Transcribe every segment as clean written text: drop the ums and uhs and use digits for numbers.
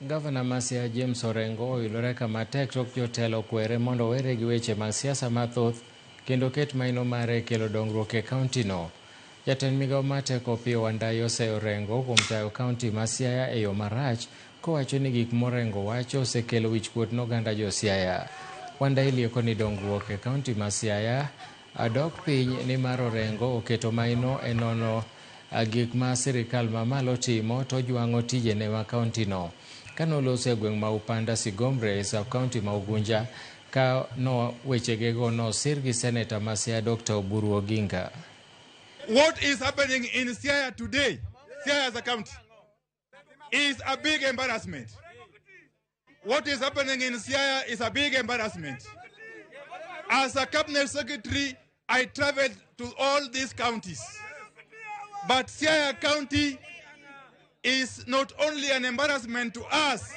Gavana ma Siaya James Orengo oilore kama tek tok jotelo kwere mondo owere gi weche mag siasa mathoth kendo ket maino mare e kelo dongruok e kaunti no. Jatend migao mar teko Opiyo Wandayi oseyo Orengo kuom tayo kaunti ma Siaya e yo marach kowacho ni gik morengo wacho osekelo wichkuot ne oganda jo Siaya. Wandayi lieko ni dongruok e kaunti ma Siaya dok piny nimar Orengo oketo maino e nono gik ma sirikal mamalo timo to ojwang'o tijene ma kaunti no. Kane oloso e gweng' ma Upanda Sigomre e sub kaunti ma Ugunja ka no wechegego nosir gi seneta ma Siaya Dr. Oburu Oginga. What is happening in Siaya today, Siaya as a county, is a big embarrassment. What is happening in Siaya is a big embarrassment. As a cabinet secretary, I traveled to all these counties. But Siaya County is not only an embarrassment to us,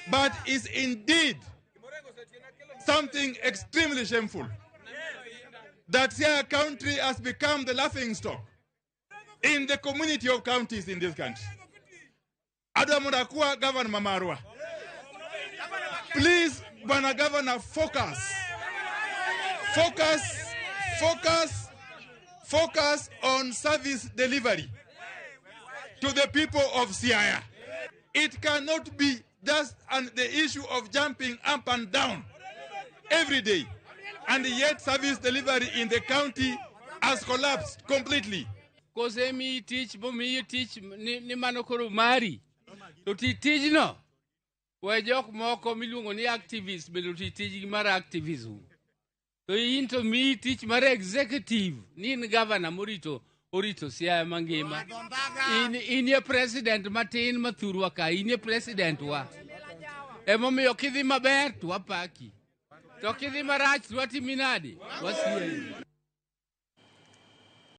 but is indeed something extremely shameful. That Siaya County has become the laughing stock in the community of counties in this country. Adwa mondo akwa governor ma marwa. Please, Bwana Governor, focus. Focus, focus, focus on service delivery to the people of Siaya. It cannot be just the issue of jumping up and down every day. And yet service delivery in the county has collapsed completely. Kosemiyi tich bomiyi tich ni mano koro mari to ti tijno we jok moko miluongo ni activist bende oti tijgi mar activism to in to miyi tich mar executive ni in gavana morito orito Siaya mangima in inie president matin mathurwa ka inie president wa emomiyo kidhi maber to wapaki to kidhi marach to watimi nadi wasiemi.